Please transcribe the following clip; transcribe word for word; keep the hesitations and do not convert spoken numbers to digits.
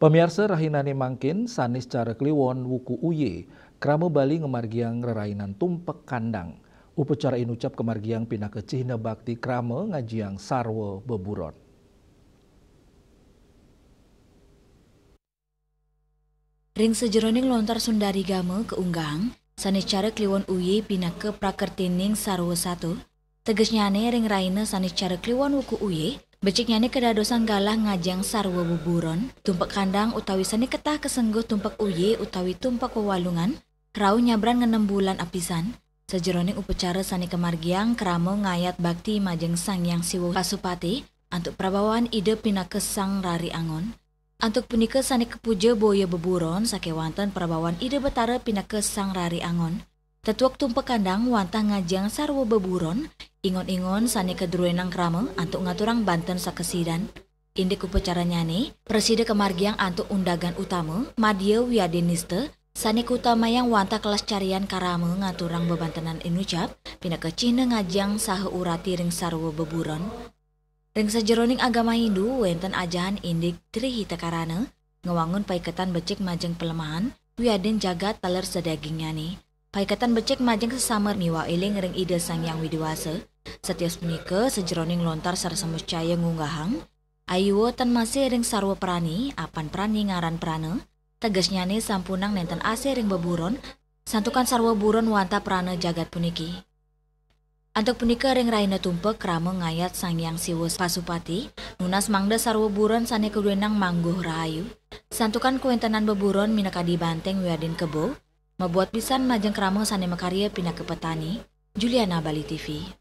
Pamiarsa, rahinane mangkin, sane secara kliwon wuku uye, krama Bali ngamargiang rerainan tumpek kandang. Upacara inucap kamargiang pinaka cihna bakti krama ngajiang sarwa beburon. Ring sajeroning lontar Sundari Gama kaunggahang, sane cara kliwon uye pinaka prakertining sarwa sato, tegesnyane ring raina sane cara kliwon wuku uye, beciknyane kadadosang galah ngajiang sarwa beburon, tumpek kandang utawi sane ketah kasengguh tumpek uye utawi tumpek wewalungan, rauh nyabran ngenem bulan apisan, sajeroning upacara sane kamargiang krama ngayat bakti majeng Sang Hyang Siwa Pasupati, antuk prabawan Ida pinaka Sang Rari Angon. Antuk punika sane kapuja boya beburon sakewanten prabawan Ida Betara pinaka Sang Rari Angon. Tetuek tumpek kandang wantah ngajiang sarwa beburon, ingon-ingon sane kadruenang krama antuk ngaturang banten sakesidan. Indik upacaranyane, prasida kamargiang antuk undagan utama, madya wiadin nista, sane kautamayang wantah kelestarian krama ngaturang bebantenan inucap, pinaka cihna ngajiang saha urati ring sarwa beburon. Ring sajeroning agama Hindu, wenten ajahan indik Tri Hita Karana, ngwangun paiketan becik majeng palemahan, wiadin jagat taler sadagingyane. Paiketan becik majeng sesama miwah eling ring Ida Sang Hyang Widi Wasa. Satios punika, sajeroning lontar sarasama caya ngunggahang, ayua tan masih ring sarwa prani, apan prani ngaran prana, tegesnyane sampunang nenten asih ring beburon, santukan sarwa buron wantah prana jagat puniki. Antuk punika ring raina tumpek krama ngayat Sang Hyang Siwa Pasupati, nunas mangda sarwa buron sane kaduenang mangguh rahayu. Santukan kawentenan beburon minakadi banteng wiadin kebo, mabuat pisan majeng krama sane makarya pinaka petani. Juliana, Bali T V.